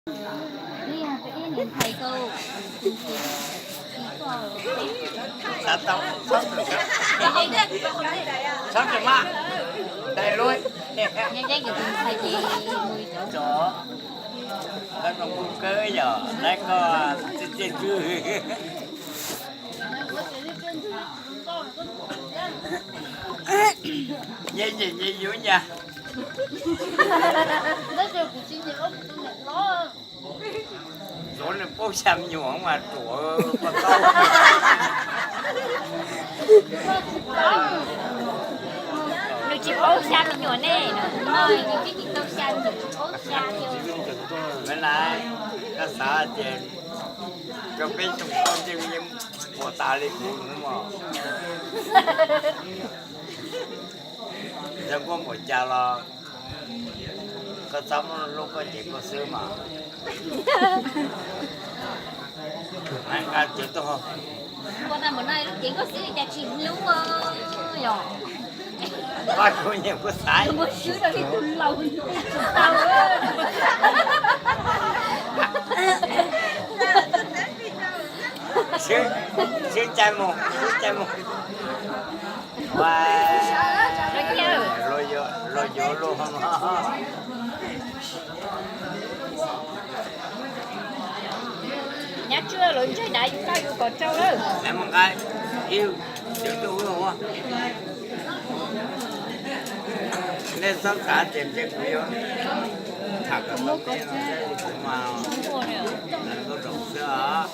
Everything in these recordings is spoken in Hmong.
Ib niam thais kau, tsis tau, txhob txhob txhob txhob mas, dai lub, nyob nyob tus thais ces mus cov, koj zoo kub kawg yom, lawv koj txiaj txiaj ntswg. Nyias nyiam nyias yuav nyas. Yuav nws paub xya me nyuam mas ruam koj tau. Nws tsis paub xya me nyuam ne, nws tsis tau xya me nyuam, tsis paub xya me nyuam. Koj xav tias rau peb tsoom koj ntsej muag puas tas li kuv no mog. Yog koj npaum cas los koj txhob muab hlub koj ces koj xwb mas. Nqa ces tuaj. Ua tau npaum no lub cev nkauj xwb cas tsis hlub yom? Koj kuv nyiam kuv xaiv. Muab swb rau ib tug laus tsis tau. Swb, swb cai mus, swb cai mus. Luag yuav luag no. Nyab tswj lawv ntseg dav yus noj yus kom tsau lawm. Mus nqa ib, nej txhob xav tias ntshe kuv yuav tham kom tau tej no, kuv mas nkauj nraug xwb os.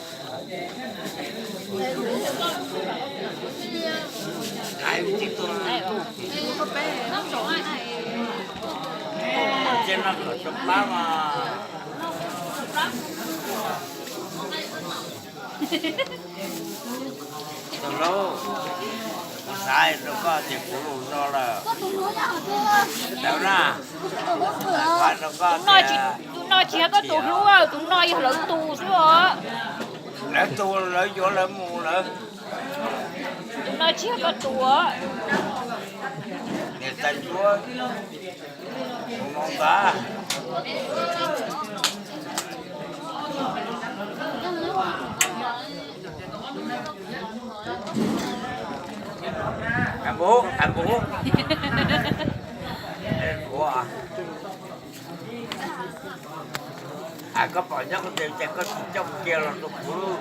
Hais tsis tuaj, ces no kom tso pab mas. Tus hlub, kuv xav rau koj tias kuv lus no lawm. Ntawd na, kuv hais rau koj tias tus no tsis yog koj tus hlub, tus no yog lawv tus xwb os. Lawv tus lawv yuav lawv mus lawm. Tus no tsis yog koj tus. Niam tais ntsuab, tus no ntag. Hais npus, hais npus. Ua, koj pom nyob koj tes ces koj tsis coj kiag los rau kuv.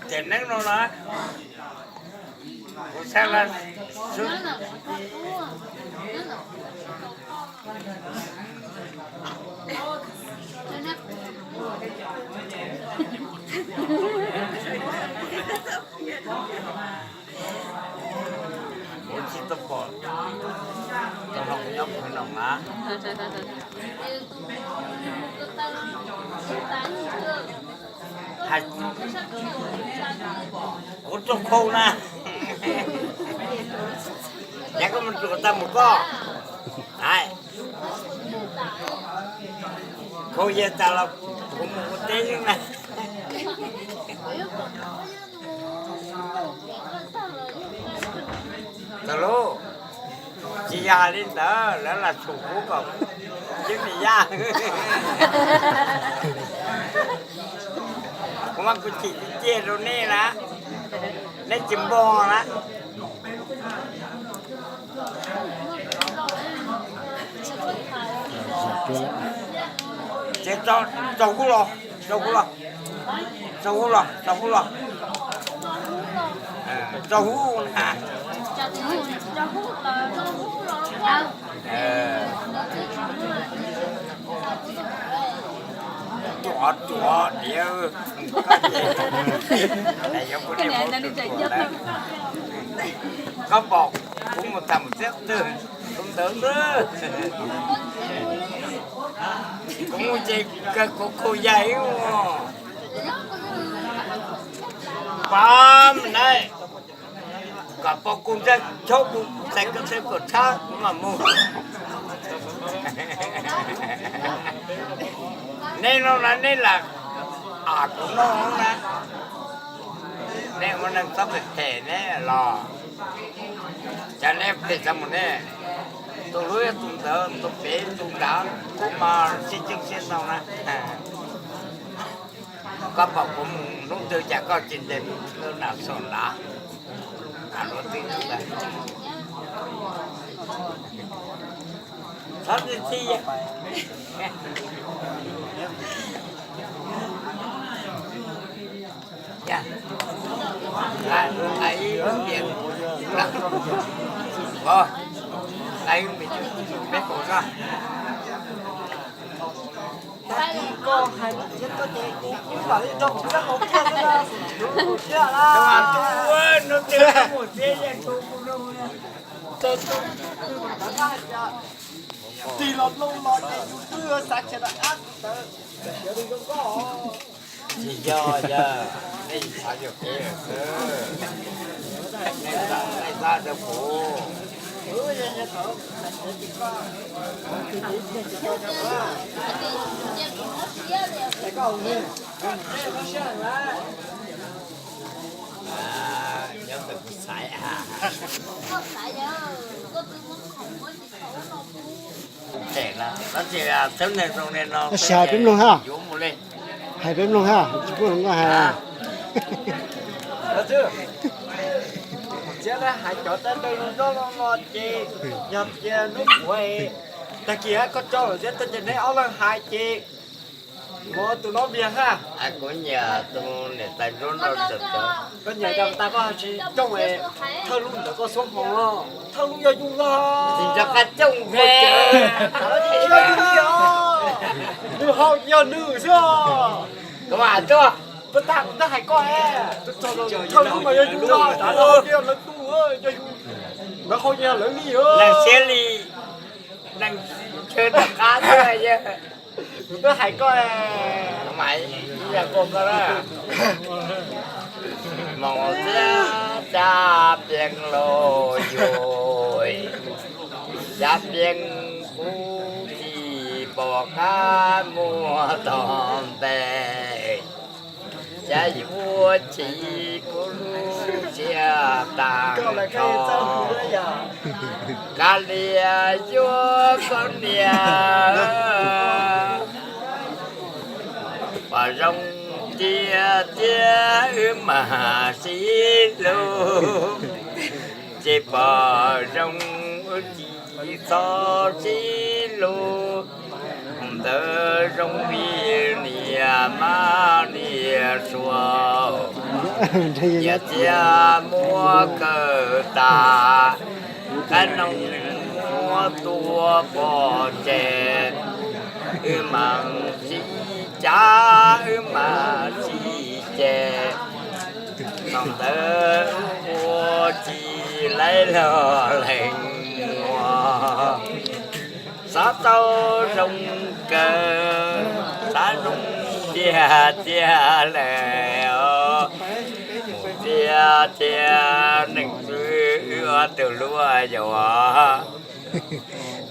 Ces neeb no na, kuv saib lawm xwb. Kuv tsis tau pom tau hau nyob qhov no na. Kuv rau khau na. Yog koj mus rau tau mus koj. Khau yog tas los kuv mus kuv teb na. Tau lauj, tsis yog li ntawd lawv lam tshum kuv kom cib me yaj. Kuv mas kuv chim ciaj rau nej na, nej tsis npog na. Ces tso hub los, tso hub los, tso hub los, tso hub los, tso hub na. Ruam ruam diav, koj pom kuv mus tham mus txiab twg, kuv ntawd xwb. Kuv mus ces kawg kuv khau yaig ib mus. Pab na, kom pom kuv ntsaj chob kuv txais koj txhais kom tshab kuv mam mus. Nej no na nej lam am kuv noj na. Nej ua neeg txhob phem phem nej los, cas nej phem txog mus nej. Tus hlub yog tus ntawd, tus pem tus nrad, kuv mas siab ceeb siab ntau na. Koj pom kuv mus hnub twg cas koj tsis ntes mus na saum nrad. Txhob ntxhi ntxhi. Tig los mloog los ces yus twb xav tias ab ntawd tsis yog, yog nej xav yog kev xwb, nej xav rau kuv. Nyob ntawm kuv xaiv. Tab sis hais peb mloog ha. Hais peb mloog ha, tsis pub hluas nkauj hais. Txiav hais cov tab tab zoo zoo no ces yog tias hnub puav tag kis koj coj lawm thiab tag ces neb ob leeg hais ces mus tus no vias ha. Kuv nyiam tus niam tais nruab no. Koj nyiam tais tais koj tsis coob es thawj lub ntawd koj xub hoo los thawj lub yog yus los. Tsis nco qab coob thiab. Nws hau yog nws xwb os. Kuv mam tuaj. Puas tag kuv twb hais koj, thawj lub mas yog yus los, lawv tug, yog yus, lawv hau yog lawv li. Leej siab li, leej ntshaw tom qab xwb yog. Kuv twb hais koj, mas ib yam koj koj na. Moos txiab cab pieej los yus, cab pieej kuv tsis pom qab muag tog ntes. Cab yuav tsis kuv lub siab tag nrho. Kav liam yuav koj niam, pom zoo tiag tiag wb mam sib hlub, ces pom zoo wb tsis txhob sib hlub. Ntawd zoo li niam mab niam suav, yog tias muab kawm tas, qab noog muab tua pov tseg, wb mam sib cav wb mam sib ceg. Thaum ntawd ua tsis laib los leeg muag, xav tau zoo kawg, xav zoo tiag tiag lawm os. Mus tiag tiag neeg xwb wb ob tug hlub yau os.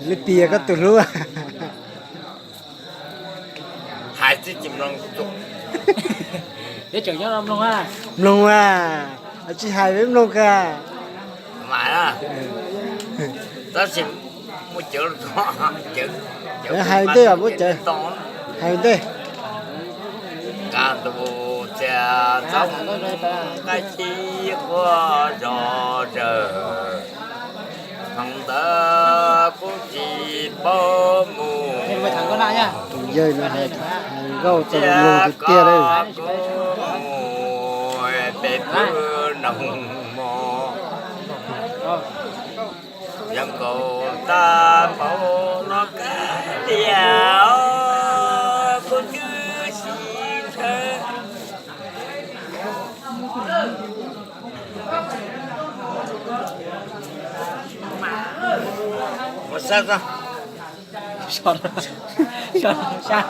Lub tiag koj tus hlub. Hais tsis mloog. Peb tseem nyob no mloog a. Mloog a, tsis hais peb mloog ka. Tab sis muaj cawv, hais ntej, muaj cawv, hais ntej. Kaj ntug txias txob nqaij ci quaj zom zaws, thaum ntawd kuv tsis paub mus. Tus yawg no hais nkauj txaus los mloog tiag tiag li. Kuv mus pem pw noog mog, zoo nkaus tag npaum no kawg tiag, kuv twb sib ntshaw. Ua sab, sab, sab.